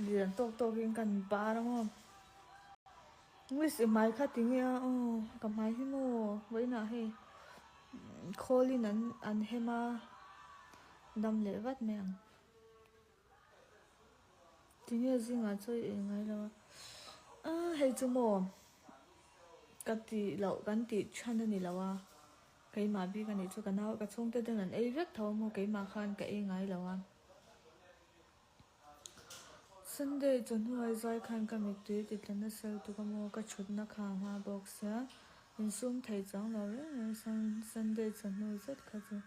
Lian tawk tawkin kan bar a maw. Miss i hmai kha ti nge a aw ka hmai hi maw vawiinah hei khawlin an an hem a dam leh vat mai ang. Ti nge zingah chaw i ei ngai lo a ah hei chu maw ka tih loh kan tih chhan a ni lo a keimah bik a nih chu ka nau ka chhungte ten an ei vek tho a maw keimah khan ka ei ngai lo a. Sunday chawhnuai zai khan ka mittui ti tla nasa lutuk a maw ka thutna kha a hma bawk sia insum thei chang lo reng reng Sunday chawhnu zet kha chu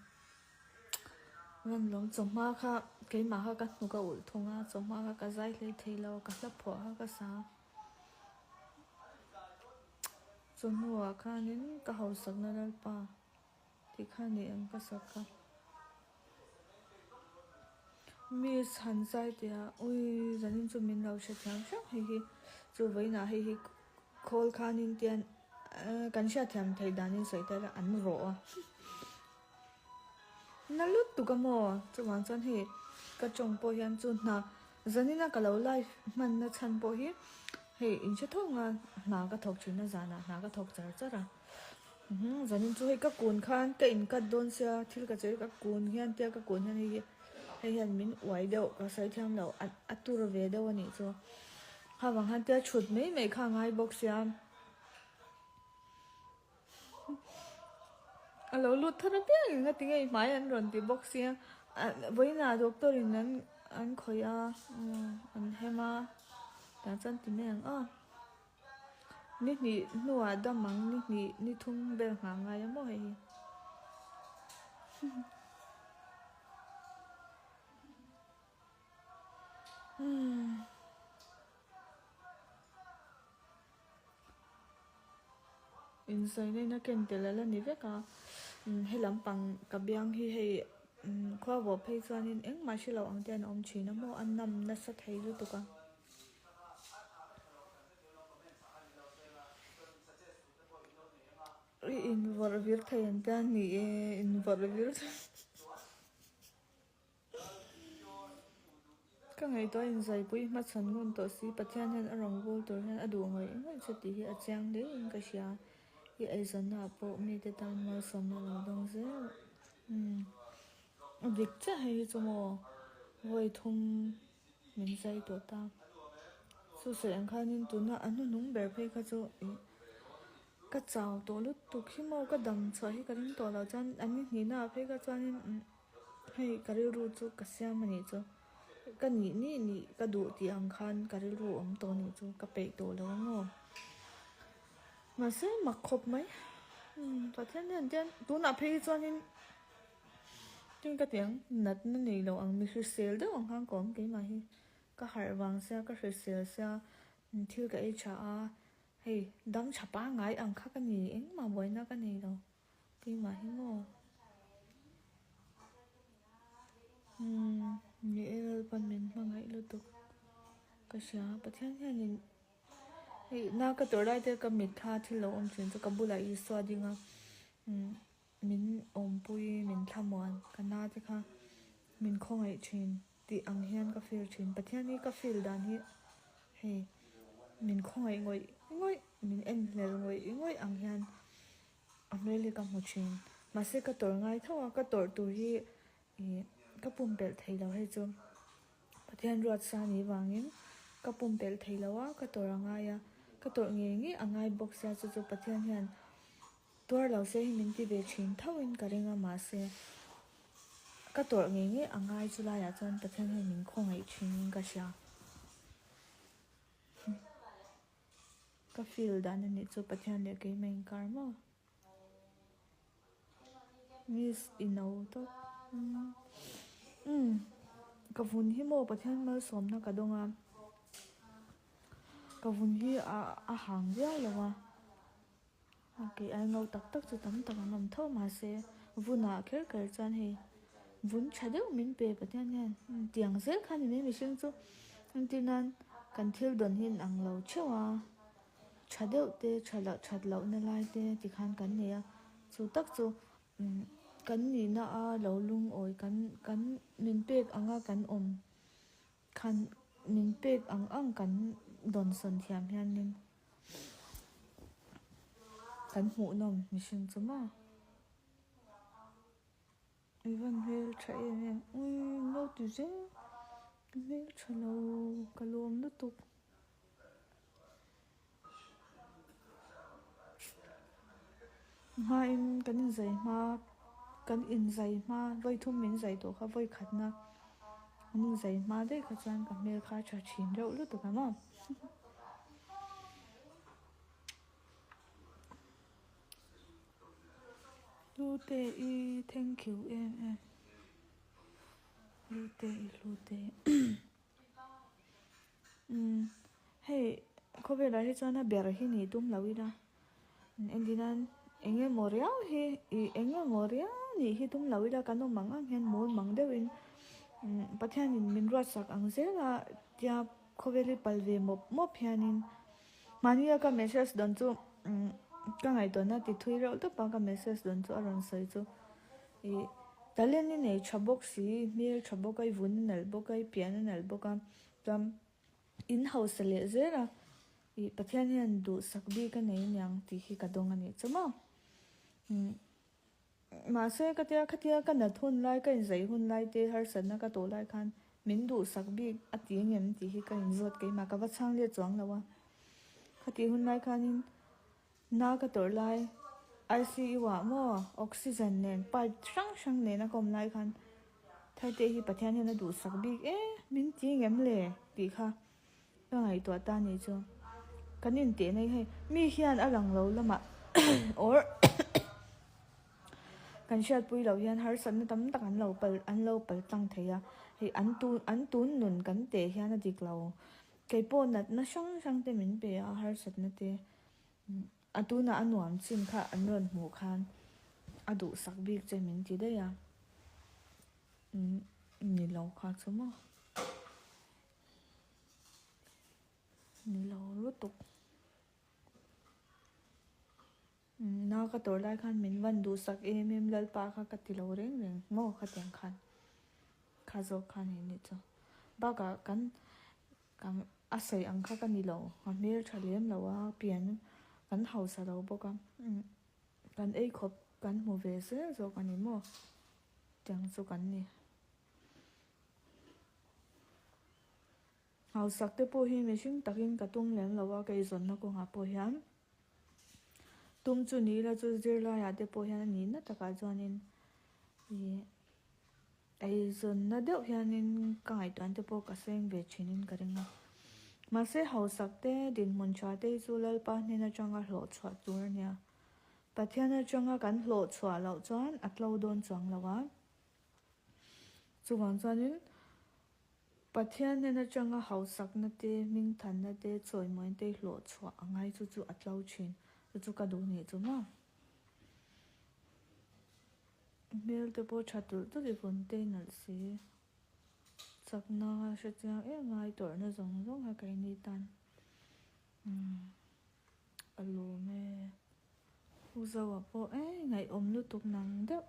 Vanlawng chawhma kha keimah kha ka hnuk a ulh thung a chawhma kha ka zai hlei thei lo ka hla phuah kha ka sa chawhnuah khanin ka hausakna Lalpa. Tih kha ni ang ka sak kha. Miss han zai tih a ui zanin chu min lo hrethiam hreuh hei hi chu vawiinah hei hi khawl khanin tian kan hriatthiam theih danin sawi ta ila an rawh a na lutuk a maw chuvang chuan hei ka tawng pawh hian chu hna zanina ka lo live hmanna chhan pawh hi hei in hre tho ang a hna ka thawk thin a zanah hna ka thawk char char a. Zanin chu hei ka kun khan ka in cut dawn sia thil ka che ka kun hian tia ka kun hian hei hi hei hian min uai deuh ka sawi thiam lo a a tur ve deuh a nih chu kha vang khan tia thut mai mai kha a ngai bawk sia a lo lut thar apiang in nga tinge i hmai an rawn ti bawk sia vawiinah doctor in an an khawih a an hem a tah chuan ti mai ang aw. Ni hnih hnuah dam ang ni hnih ni thum vel nghah ngai a maw hei hi. Insawi na ken tel a la ni vek a, he lampang ka biang hi hei khua vawh phei chuanin engmah hre lo ang te an awm thin a maw a nam nasa thei lutuk a. I invawrh vir thei ang te a ni e, invawrh vir thei Ka ngaihtuah inzaipui hmachhawn ngun tawh si, Pathian hian a rawn vul tur hian a duh ngawih ngawih che tih hi a chiang hle in ka hria. I eizawnna ah pawh mite tan malsawmna lo dawng zel. Umm a dik chiah hei hi chu maw vawi thum. Min zai tawh ta. Chu sawi ang khanin tuna a hnuhnung ber phei kha chu ih ka chau tawh lutuk hi maw ka dam chhuah hi ka ring tawh lo chuan an ni hnihna ah phei kha chuanin hei ka rilru chu ka siam a nih chu ka nih nih nih ka duh tih ang khan ka rilru awm tawh nih chu ka peih tawh lo ang aw. Mahse mak khawp mai Pathian hian tian tunah phei hi chuanin. Tin ka ti ang, natna nei lo ang mi hrisel deuh ang khan ka awm keimah hi. Ka harh vang sia, ka hrisel sia, thil ka ei tha a, hei dam tha pangngai ang kha ka ni, engmah buaina ka nei lo keimah hi maw. Umm ni e Lalpan min hmangaih lutuk ka hria, Pathian hianin hei na ka tawrh lai te ka mitthla thil lo awm thin chu ka bulah Isua ding a, umm. Min awmpui, min thlamuan, ka na te kha min khawngaih thin tih ang hian ka feel thin. Pathian hi ka feel dan hi hei min khawngaih ngawih ngawih, min en hlel ngawih ngawih ang hian a hmel hi ka hmu thin. Mahse ka tawrh ngai tho a, ka tawrh tur hi ih ka pumpelh thei lo hei chu Pathian ruat sa ni vangin ka pumpelh thei lo a, ka tawrh a ngai a, ka tawrh ngei ngei a ngai bawk sia chu chu Pathian hian Tuar lo se hi min ti ve thin tho in ka ring a mahse ka tawrh ngei ngei a ngai chu laiah chuan Pathian hian min khawngaih thin in ka hria. Ka feel dan a nih chu Pathian leh keimah inkar maw. Miss i no tawp umm ka vun hi maw Pathian malsawmna ka dawng a ka vun hi a hang viau lo a. Kei ai ngo tak tak chu tam tak an awm tho mahse vunah kher kher chuan hei vun tha deuh min pe Pathian hian tiang zel kha ni mai mihring chu entir nan kan thil dawn hi an ang lo theuh a tha deuh te tha loh that loh na lai te tikhan kan nei a chu tak chu kan nihna a lo lungawi kan kan min pek anga kan awm. Khan min pek ang ang kan dawnsawn thiam hianin kan hmuhnawm mihring chu maw. I van hmel tha em em ui lo ti zel i hmel tha lo ka lawm lutuk. Hmain kan inzai hma kan inzai hma vawi thum min zai tawh kha vawi khatna an inzai hma daih kha chuan ka hmel kha a tha thin reuh lutuk ang aw. Hlute i thank you em em Hlute i hlute umm hei khawvelah hi chuan a ber hi nih tum lo ila engtin nan eng emaw riau hi ih eng emaw riau nih hi tum lo ila kan awm ang ang hian mawl mang deuhin umm Pathianin min ruatsak ang zel a tia khawvel hi pal ve mawp mawp hianin. Mahnia ka message dawn chu ka ngaihtuahna ti thui reuh tawp a, ka message dawn chu a rawn sawi chu ih talent i nei tha bawk si, hmel tha bawk a, i vun a nalh bawk a, i pian a nalh bawk a, chuan in hausa leh zel a, ih Pathian hian duhsak bik a nei aniang tih hi ka dawng a nih chu maw. Mahse ka tia khatia ka nat hun lai ka inzai hun lai te harsatna ka tawh lai khan min duhsak bik a ti ngem tih hi ka inzawt keimah ka va chhang let chuang lo a. Khatih hun lai khanin na ka tawrh lai ICU ah maw oxygen nen pipe hrang hrang nen a ka awm lai khan Thaite hi Pathian hian a duhsak bik e min ti ngem le tih kha Ka ngaihtuah ta nih chu kan intehna hi hei mi hian a lang lo lamah or kan hriatpui loh hian harsatna tam tak an lo pal an lo pal tlang thei a, hei an tun an tun nun kan teh hian a dik lo. Kei pawh natna hrang hrang te min pe a harsatna te a tunah a nuam chin kha an rawn hmuh khan a duhsak bik che min ti daih a, ni lo kha chu maw. Ni lo lutuk. Na ka tawrh lai khan min van duhsak em em Lalpa kha ka ti lo reng reng maw khatiang khan kha zawk khan hi ni chu. Bakah kan kan a sawi ang kha ka ni lo a hmel tha lem lo a pian kan hausa lo bawk a kan ei khawp kan hmu ve zel zawk a ni maw tiang chu kan ni. Hausak te pawh hi mihring takin ka tum lem lo a, ka izawnna kawngah pawh hian tum chu ni ila chu zirlaiah te pawh hian a nihna takah chuanin ih eizawnna deuh hianin ka ngaihtuahna te pawh ka seng ve thinin ka ring a. Mahse hausak te dinhmun tha te hi chu Lalpa hnen atanga hlawh chhuah tur a nia. Pathian atanga kan hlawh chhuah loh chuan a tlo dawn chuang lo a. Chuvang chuanin Pathian hnen atanga hausakna te, hmingthanna te, chawimawina te hlawh chhuah a ngai chu chu a tlo thin. Chu chu ka duh nih chu maw. Hmel te pawh tha tulh tulh i vawn te nalh si. Chakna hre chiang em a i tawrhna zawng zawng kha keini tan a lawm e. U Zoa pawh e ngaihawm lutuk nang deuh.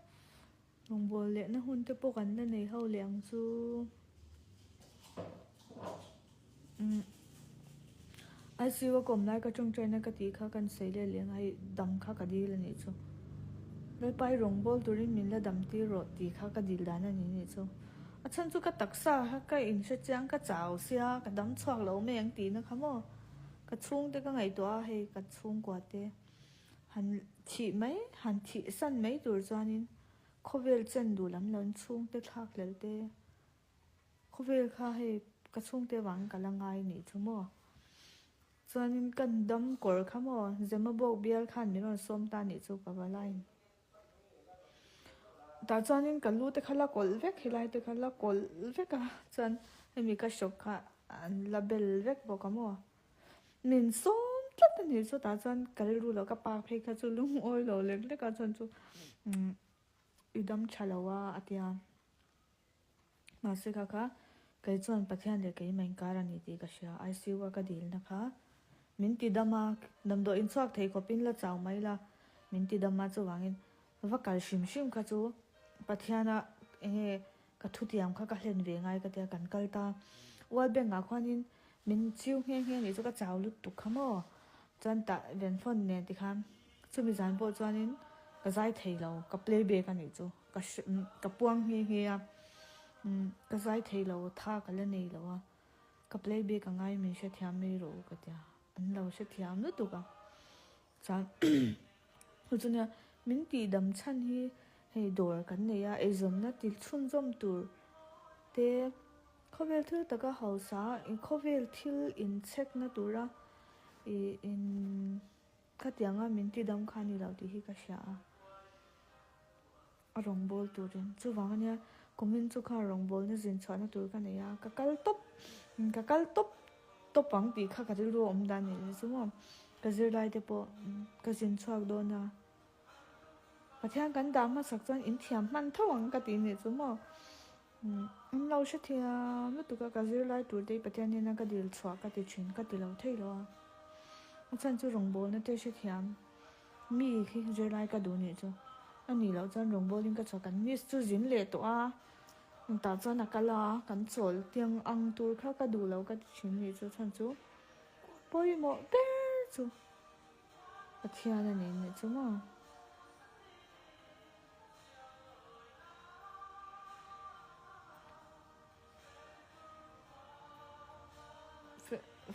Rawngbâwl lehna hun te pawh kan la nei ho leh ang chu. Umm ICU a kawm lai ka tawngtaina ka tih kha kan sawi let leh ngai dam kha ka dil a nih chu. Lalpa i rawngbâwl turin min la dam tir rawh tih kha ka dil dan a ni nih chu. A chhan chu ka taksa kha ka inhre chiang ka chau sia ka dam chhuak lo mai ang tihna kha maw. Ka chhungte ka ngaihtuah a hei ka chhungkua te han thih mai han thih san mai tur chuanin khawvel chen duh lam lo in chhungte thlak hlel te khawvel kha hei ka chhungte avangin ka la ngai nih chu maw chuanin ka dam kawr kha maw Zemabawk bial khan min rawn sawm ta nih chu ka va line. Tah chuanin ka lu te kha la kawlh vek helai te kha la kawlh vek a chuan hemi ka hrawk kha an la bel vek bawk a maw min sawm tlat a nih chu tah chuan ka rilru loh ka pa phei kha chu lungawi lo lek lek a chuan chu umm i dam tha lo a a tia. Mahse kha kha kei chuan Pathian leh keimah inkar a ni tih ka hria. ICU a ka dilna kha min ti dam a, damdawi inchhuak thei khawpin la chau mai la, min ti dam a chuvangin va kal hrim hrim kha chu Pathiana enge ka thutiam kha ka hlen ve ngai ka tia kan kal ta. World Bank ah khuanin min chiu nghe nghe nih chu ka chau lutuk kha maw chuan tah venphone nen tikhan chumi zan pawh chuanin ka zai thei lo ka play back a nih chu ka ka puang nghe nghe a ka zai thei lo tha ka la nei lo a ka play back a ngai min hrethiam mai rawh u ka tia an lo hrethiam lutuk a chuan chu chu nia min tihdam chhan hi hei dawr kan nei a eizawnna ti chhunzawm tur te. Khawvel thil taka hausa i khawvel thil inchhekna tura i in khatianga min tidam kha a ni lo tih hi ka hria a, a rawngbâwl turin. Chuvang ania kumin chu kha rawngbâwlna zin chhuahna tur ka nei a, ka kal tawp, ka kal tawp tawp ang tih kha ka rilru a awm dan a nih chu maw. Ka zirlai te pawh ka zin chhuak dawn a, Pathian kan dah hmasak chuan in thiam hman tho ang ka tih nih chu maw. An lo hrethiam lutuk a, ka zirlai tur te hi Pathian hnena ka dil chhuah ka ti thin, ka ti lo thei lo a. A chhan chu rawngbawlna te hrethiam mi khi zirlai ka duh nih chu. A nih loh chuan rawngbawlin ka chhuah kan miss chu zin leh tawh a, tah chuan a kal a, kan chawl tiang ang tur kha ka duh lo ka ti thin nih chu, chhan chu pawimawh ber chu Pathian a ni nih chu maw.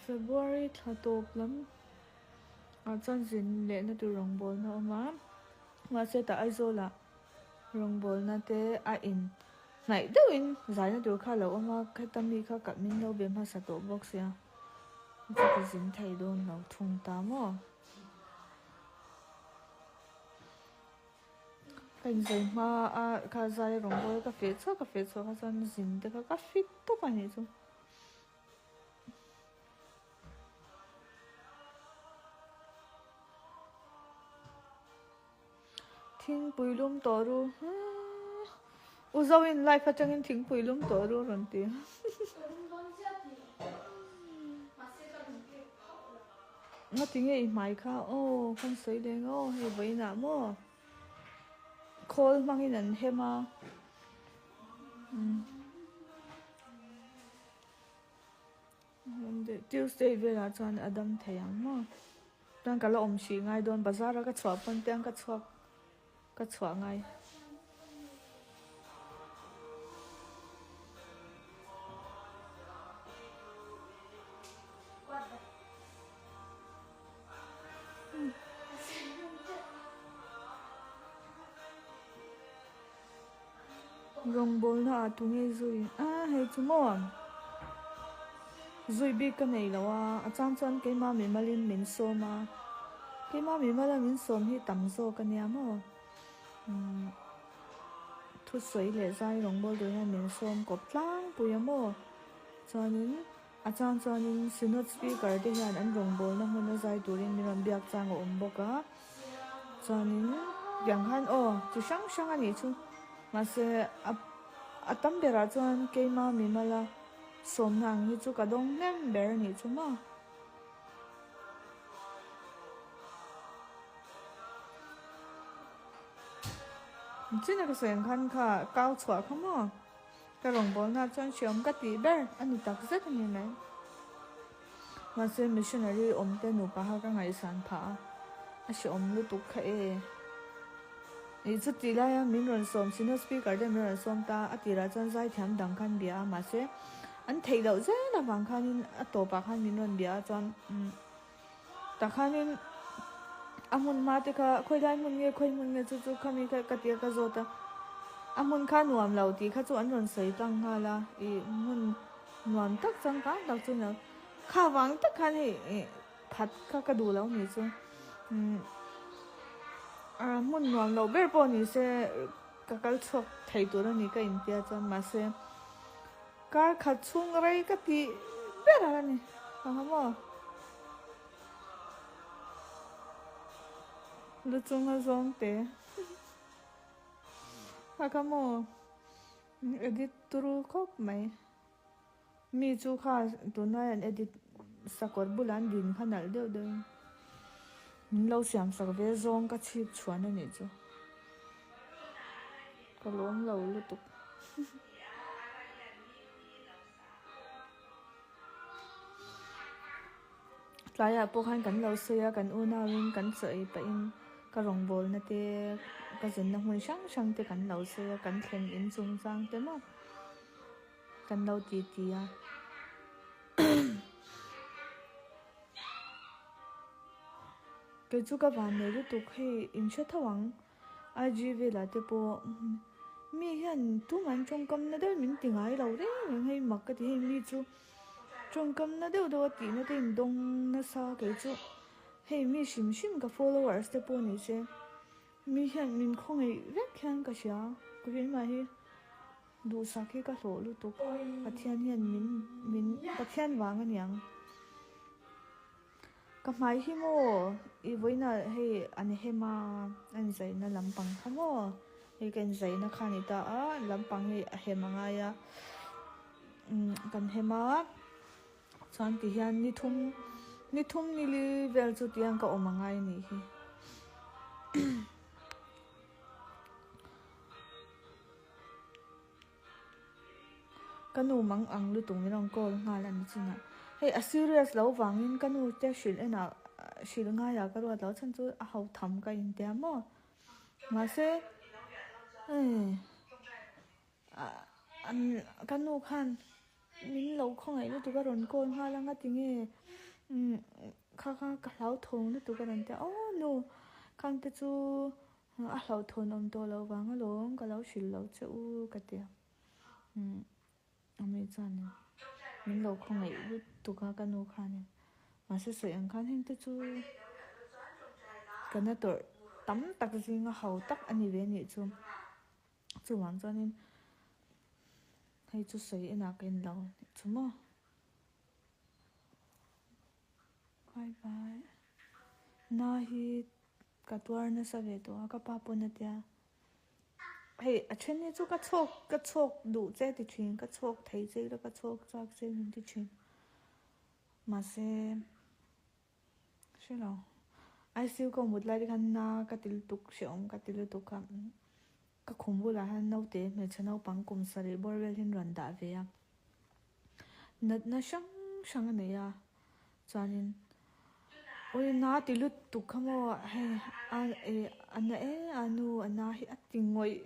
February thla tawp lam ah chuan zin lehna tur rawngbawlna a awm a, mahse tah Aizawlah rawngbawlna te a in hnaih deuhin zaina tur kha a lo awm a, khata mi kha ka min lo be hmasa tawh bawk sia, chu ka zin thei dawn lo thung ta maw. Ka inzai hma a kha zai rawng bawl ka feh chhuak ka feh chhuak kha chuan zin te kha ka fit tawp a nih chu. Thingpui lum tawh ru U Zoin live atangin thingpui lum tawh ru a rawn ti. Nga ti nge i hmai kha aw kan sawi leng aw hei vawiinah maw khawl hmangin an hem a Tuesday velah chuan a dam thei ang maw chuan ka la awm hrih ngai dawn bazar a ka chhuah pawn te ang ka chhuak ka chhuah ngai. Rawngbawlna ah tunge zui a hei chu maw zui bik ka nei lo a a chang chuan keimah mimalin min sawm a keimah mimala min sawm hi tam zawk a nia maw umm thusawi leh zai rawngbâwl tur hian min sawm kawp tlangpui a maw chuanin a chang chuanin synod speaker te hian an rawngbawlna hmuna zai turin min rawn biak chang a awm bawk a. Chuanin tiang khan aw chi hrang hrang a nih chu mahse a a tam berah chuan keima mimala sawmna ang hi chu ka dawng hnem ber a nih chu maw. China ka sawi ang khan kha kau chhuah kha maw ka rawngbawlna chuan hreawm ka tih ber a ni takzet a ni mai. Mahse missionary awm te nupa kha ka ngaihsan phah a, a hrehawm lutuk kha e. Ih chuti laia min rawn sawm senior speaker te min rawn sawm ta a tirah chuan zaithiam dang khan bia a mahse an theih loh zel avang khanin a tawpah khan min rawn bia a chuan umm tah khanin a hmun hma te kha khawi lai hmun nge khawi hmun nge chu chu khami kha ka tia ka zawt a a hmun kha nuam lo tih kha chu an rawn sawi tlang nghal a ih hmun Nuam tak changkang tak chu nia. Kha vang tak khan hei ih phat kha ka duh lo ni chu. Umm hmun nuam loh ber pawh ni se ka kal chhuak thei tur a ni ka intia chuan mahse kar khat chhung rei ka tih ber a ni. Aha maw. Lu chunga zawng te. Kha kha maw. Edit turu khawp mai. Mi chu kha tunlai an edit sakawr bulah an din kha nalh deuh deuh in min lo siam sak ve zawng ka chhip chhuan a nih chu. Ka lawm lo lutuk. Tlaiah pawh khan kan lo sawi a, kan unauin kan chaw ei pahin ka rawngbawlna te, ka zinna hmun hrang hrang te kan lo sawi a, kan thlen in chungchang te maw kan lo ti ti a. Kei chu ka van nei lutuk hei in hre tho ang IG velah te pawh mi hian tumah an tawngkam na deuh min ti ngai lo reng reng hei mak ka ti hei mi chu tawngkam na deuh deuh a tihna te in dawng nasa kei chu hei mi hrim hrim ka followers te pawh ni se mi hian min khawngaih vek hian ka hria ka keimah hi. Duhsak hi ka hlawh lutuk. Pathian hian min min Pathian vang aniang. Ka hmai hi maw i vawiina hei an hem a, a inzaina lampang kha maw hei ka inzaina kha a ni ta a, lampang hi a hem a ngai a, umm kan hem a chuan ti hian ni thum ni thum ni li vel chu tiang ka awm a ngai a nih hi. Ka nu mang ang lutuk min rawn call nghal a ni chinah. Hei a serious lo vangin ka nu te hrilh enah hrilh ngaiah ka ruat lo chhan chu a ho tham ka intia maw. Mahse hei ka nu khan min lo khawngaih lutuk a rawn call nghal a ngatinge kha kha ka hlauthawng lutuk a rawn ti a aw nu khangte chu A hlauhthawn awm tawh loh vang alawm ka lo hrilh loh che u ka ti a. Umm Ami chuanin min lo khawngaih lutuk a ka nu khanin mahse sawi ang khan heng te chu ka na tawrh tam tak zinga ho tak a ni ve nih chu. Chuvang chuanin hei chu sawi enah ka inlo nih chu maw. Bye bye. Na hi Ka tuar nasa ve tawh a, ka pa pawn a tia. Hei a then hi chu ka chhawk ka chhawk duh che ti thin, ka chhawk thei che ila ka chhawk chak che min ti thin. Mahse hre lo, ICU ka awm mut lai te khan na ka ti lutuk, hrehawm ka ti lutuk a, ka khum bulah hian naute hmeichhe naupang kum sarih bawr vel hi an rawn dah ve a, natna hrang hrang a nei a. Chuanin ui na ti lutuk kha maw hei a eh a na e a nu a na hi a ti ngawih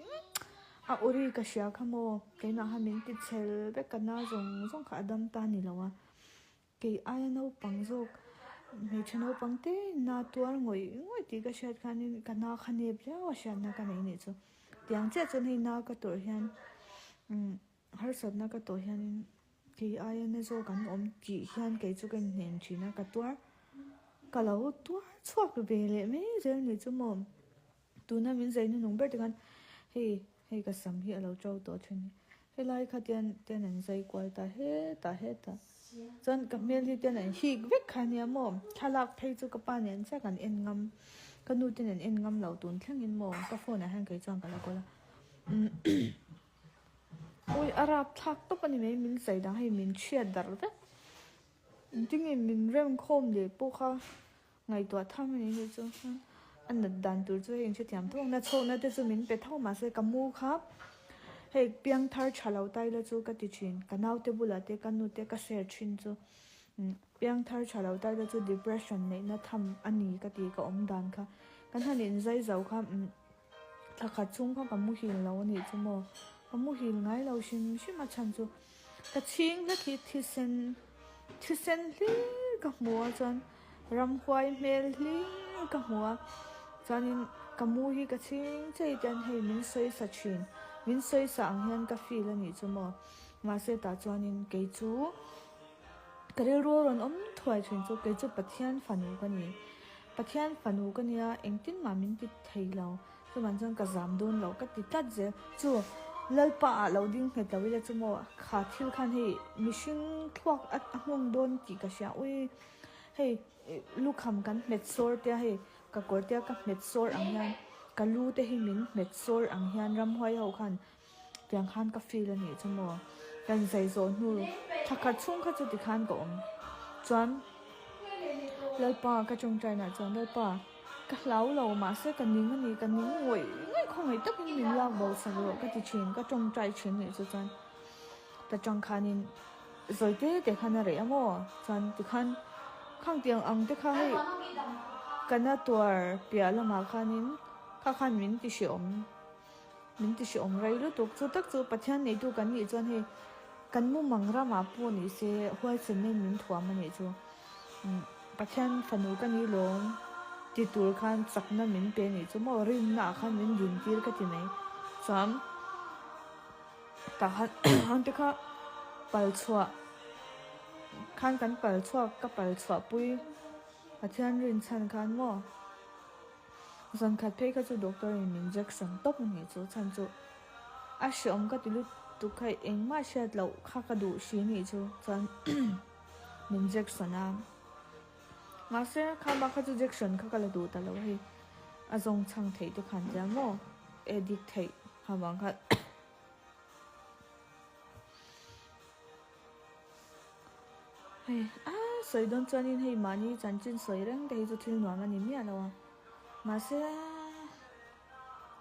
a uri ka hria kha maw keimah khan min ti chhel vek ka na zawng zawng kha a dam ta ni lo a kei aia naupang zawk hmeichhe naupang te na tuar ngawih ngawih tih ka hriat khanin ka na kha nep riau a hriatna ka nei nih chu tiang chiah chuan hei na ka tawrh hian umm. Harsatna ka tawh hianin kei aia na zawk an awm tih hian kei chu ka inhnen thin a, ka tuar ka lo tuar chhuak ve leh mai zel ni chu maw. Tuna min zai hnuhnung ber te khan hei hei ka sam hi a lo to tawh thin hi, helai kha tian tian an zai kual ta hetah hetah chuan ka hmel hi tian an hik vek kha nia maw, thlalak phei chu ka pa nen chiah kan en ngam, ka nu te nen en ngam lo tun thlengin maw ka phone ah hian kei chuan ka la kawl a. Ui a rap thlak tawp a ni mai min zai dang hei min chhiat darh vek engtin nge min rem khawm leh pawh kha ngaihtuah tham a ni hei chu a nat dan tur chu hei in hrethiam tho ang na chhawkna te chu min pe tho mahse ka mu kha hei piang thar tha lo ta ila chu ka ti thin ka naute bulah te ka nute ka share thin chu piang thar tha lo ta ila chu depression neihna tham a ni ka ti ka awm dan kha kan han inzai zo kha. Thla khat chhung kha ka muhil lo a nih chu maw? Ka muhil ngai lo hrim hrim a chhan chu ka chhing hlek hi thisen thisen hlir ka hmu a chuan ramhuai hmel hlir ka hmu a chuanin ka mu hi ka chhing chei te hian hei min sawi sa thin min sawi sa ang hian ka feel a nih chu maw? Mahse tah chuanin kei chu ka rilru a rawn awm thuai thin chu kei chu Pathian fanu ka ni. Pathian fanu ka nia, engtin mah min ti thei lo. Chuvang chuan ka zam dawn lo ka ti tlat zel. Chu Lalpa ah lo ding nghet lo ila chu maw, kha thil khan hei mihring thluak a nghawng dawn tih ka hria. Ui, hei lukham kan hmet sawr tia hei ka kawr tia ka hmet sawr ang hian ka lu te hi min hmet sawr ang hian ramhuai ho khan tiang khan ka feel a nih chu maw. Kan zai zawh hnu thla khat chhung kha chu tikhan ka awm. Chuan Lalpa ka tawngtai nah chuan Lalpa ka hlau lo mahse ka ning a ni ka ning ngawih ngawih khawngaih takin min lak bo sak rawh ka ti thin ka tawngtai thin nih chu chuan ta tang khanin zawi te te khan a reh a maw chuan tikhan. Khang tiang ang te kha hei kana tuar piah lamah khanin kha khan min ti hrehawm min ti hrehawm rei lutuk. Chu tak chu Pathian neitu kan nih chuan hei kan mumang ramah pawh ni se huaisen in min thuam a nih chu. Pathian fanu ka ni lawm ti tur khan chakna min pe nih chu maw rinna ah khan min din tir ka ti mai. Chuan tah khan ang te kha pal chhuah khan kan pal chhuak ka pal chhuah pui Pathian rin chhan khan maw zan khat phei kha chu doctor in min injection tawp a nih chu chhan chu a hreawm ka ti lutuk kha engmah hriat loh kha ka duh hri nih chu chuan min jection a mahse kha bak kha chu jection kha ka la duh ta lo hei a zawng chhang theih te khan tia maw addict theih kha vang khan hei a sawi dawn chuanin hei mahni chanchin sawi reng te hi chu thil nuam a ni miah lo a mahse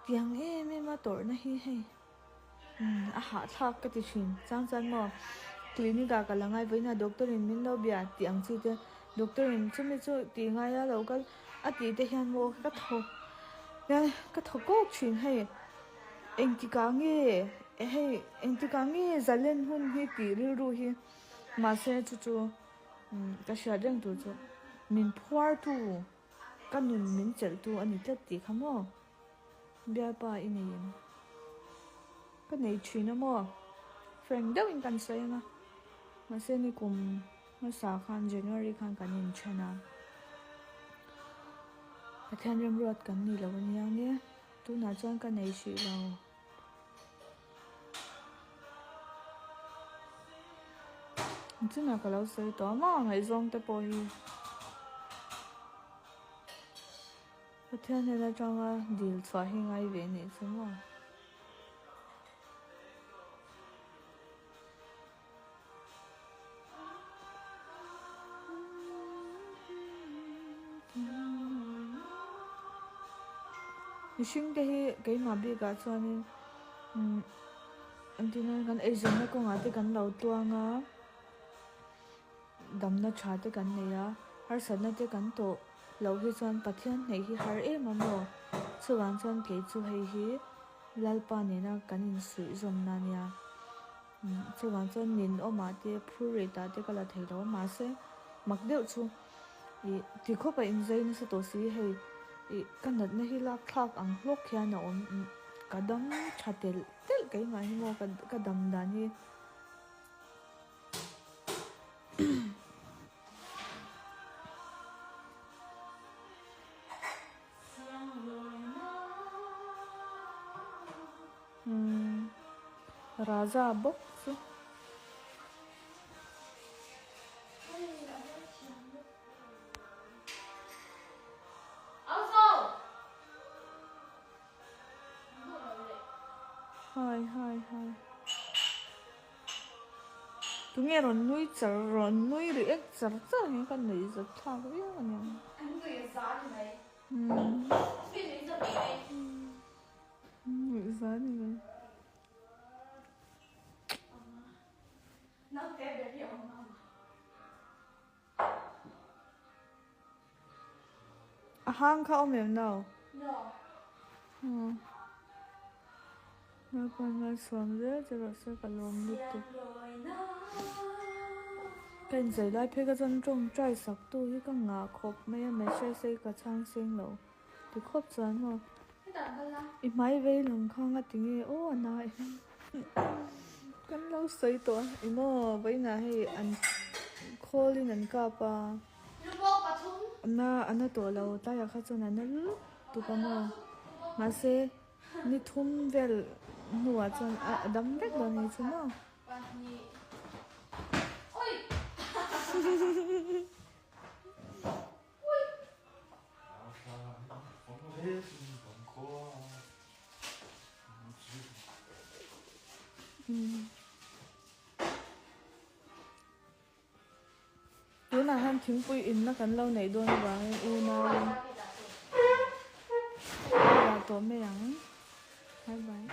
tiang em em a tawrhna hi hei. Umm a hahthlak ka ti thin. Chang chuan maw clinic ah ka la ngai vawiin a doctor in min lo bia tih ang chi te doctor in chumi chu tih ngai a lo kal a tih te hian maw ka thaw ka thaw kawk thin hei engtikah nge hei engtikah nge zalen hun hi tih rilru hi mahse chu chu ka hriat reng tur chu min phuar tu ka nun min chelh tu a ni tlat tih kha maw. Bialpa i nei em? Ka nei thin a maw? Frank deuhin kan sawi ang a, mahse ni kum hmasa khan January khan kan inthen a, Pathian remruat kan ni lo ania nge, tunah chuan ka nei hrih lo. Chunah ka lo sawi tawh a maw ngaihzawng te pawh hi. Pathian hnen atanga dil chhuah hi ngai ve nih chu maw? Mihring te hi keimah bikah chuanin umm engtin nge kan eizawnna kawngah te kan lo tluang a. Damna tha te kan nei a, harsatna te kan tawh loh hi chuan Pathian hneih hi har em a maw? Chuvang chuan kei chu hei hi Lalpa nena kan insuih zawmna a nia. Chuvang chuan ninawmah te phur rih tah te ka la thei lo a, mahse mak deuh chu ih ti khawp a inzai nasa tawh si hei ih ka natna hi lak thlak ang hlawk hian a awm ka dam tha telh telh keimah hi maw ka dam dan hi. Raja bawk chu. Hai hai hai. Tunge rawn nui char rawn nui react char char hi ka nuih zat thlak viau a niang. An nuih za ni mai. Mi nuih za mai mai. Nuih za ni mai. Naute ber hi a awm ang. A hang kha awm em no? No. Hmm. Naupang malsawm zel che rawh se ka lawm lutuk. Ka inzai lai phei ka chuan tawngtai sak tu hi ka ngah khawp mai a message hi ka chhang seng lo ti khawp chuan maw. I hmai vei lang kha nga ti nge aw a na em. Kan lo sawi tawh a i maw vawiinah hei an call in an kap a. Na a na tawh lo tlaiah kha chuan a na lutuk a maw mahse ni thum vel hnuah chuan a dam vek dawn a ni chu maw. Tunah hian thingpui inna kan lo neih dawn avangin unauin a dah tawh mai ang. Bye bye.